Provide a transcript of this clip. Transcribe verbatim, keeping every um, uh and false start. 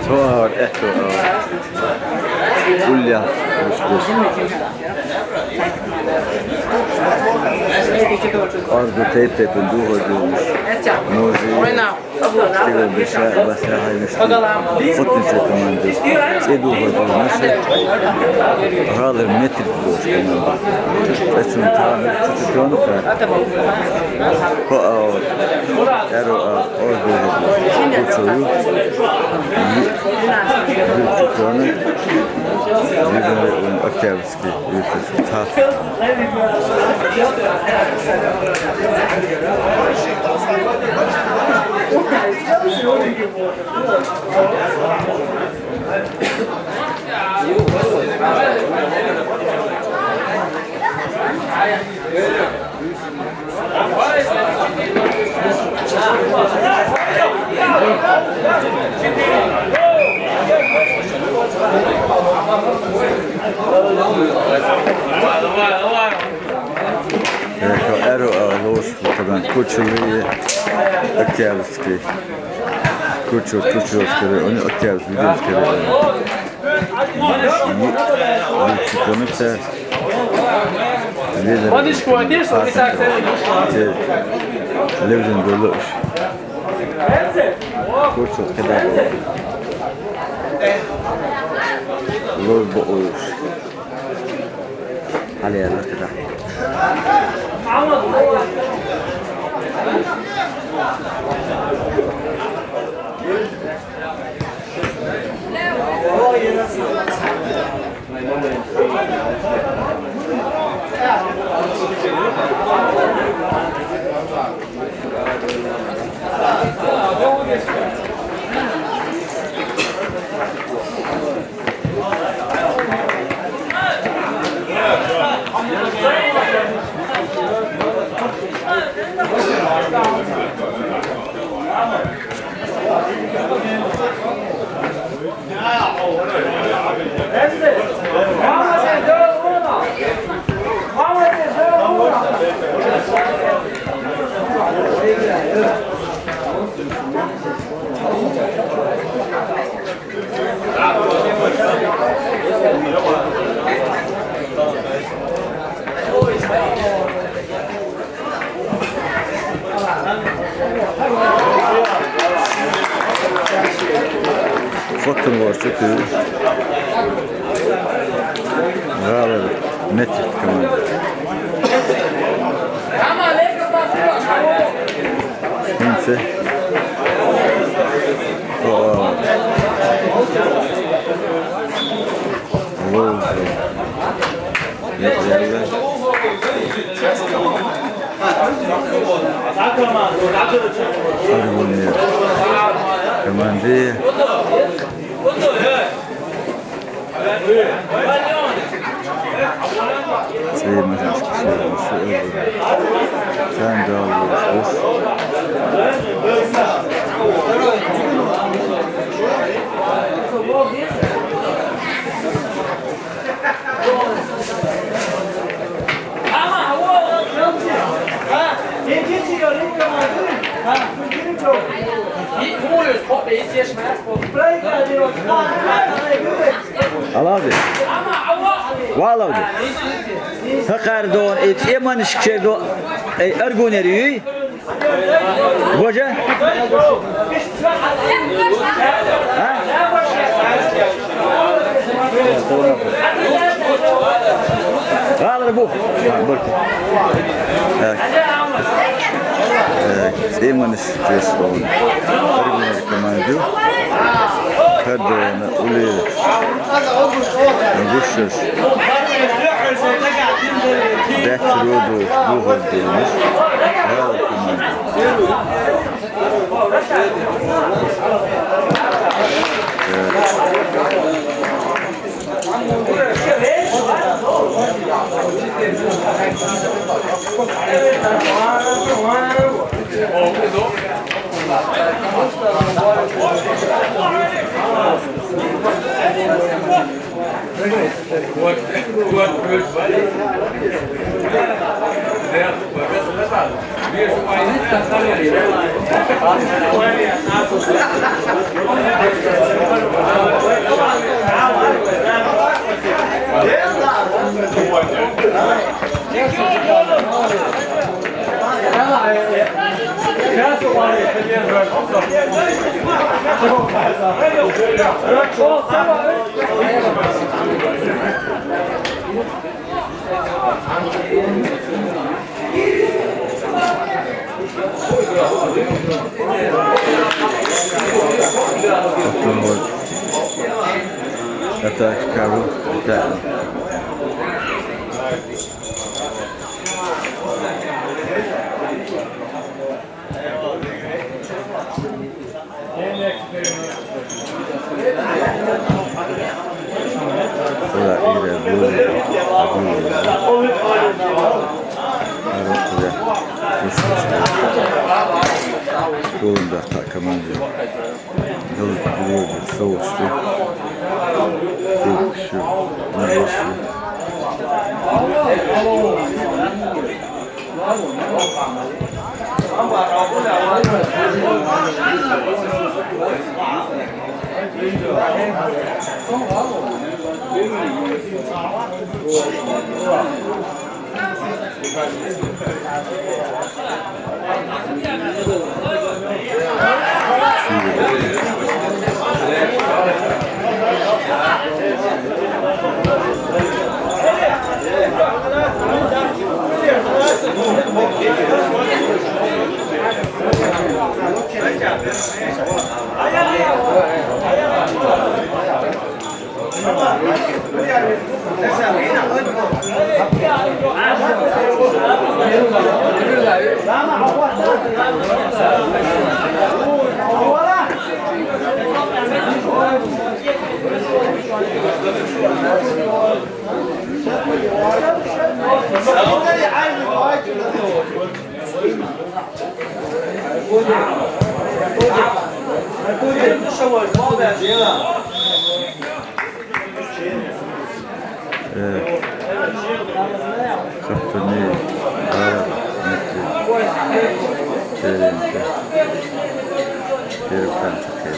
Цо агӀор аьттув агӀор. Уллехь гуш гуш. Арду тайп-тайпана духар дугӀуш. Може. Стигал беша, баса хьаймаш. Хотнича команда. ЦӀе духар дугӀуш. ГӀалар метр духар команда. Эцун тана чучу тёнуха. Хо а, эро а, ор духар дугӀуш. Кучу ю. Ю чучу тёнух. Видно, он октябрьский. Эко эро а лош, хутаган кучули октябрьский. Кучу, кучу скорее, они октябрьский, видим скорее. Лучше тянуться. Левзин было. Кучу когда было. Лош бо уж. Хьалаялар кхидӀа. Хоттун ворчу ту. ГӀалар метр команда. ХӀинца. О. Ловзу. Ловзу. Аргуни. Команди. Цей мажашка шерон шуэбу. Цан далу шуш. Алавди. Валавди. Хакардон, э, цӀеманаш кшердо, э, аргунер юй. Боже? А? Гьалар бу. А, бу. Так. Так, цӀеманаш кшердо. Аргунер команду. Кадона уле. Гушаш. Бет роду, дугъар димаш. Гьалар команду. Attack, Carol, attack. Şöyle iyi de böyle. Böyle. Şöyle. Yolunda komando. Yol, yol, savaştı. Yol, şu, yol, şu. Ee, Kaptanı, Arap, Mekki, Çelenk, Perifkan çok iyi.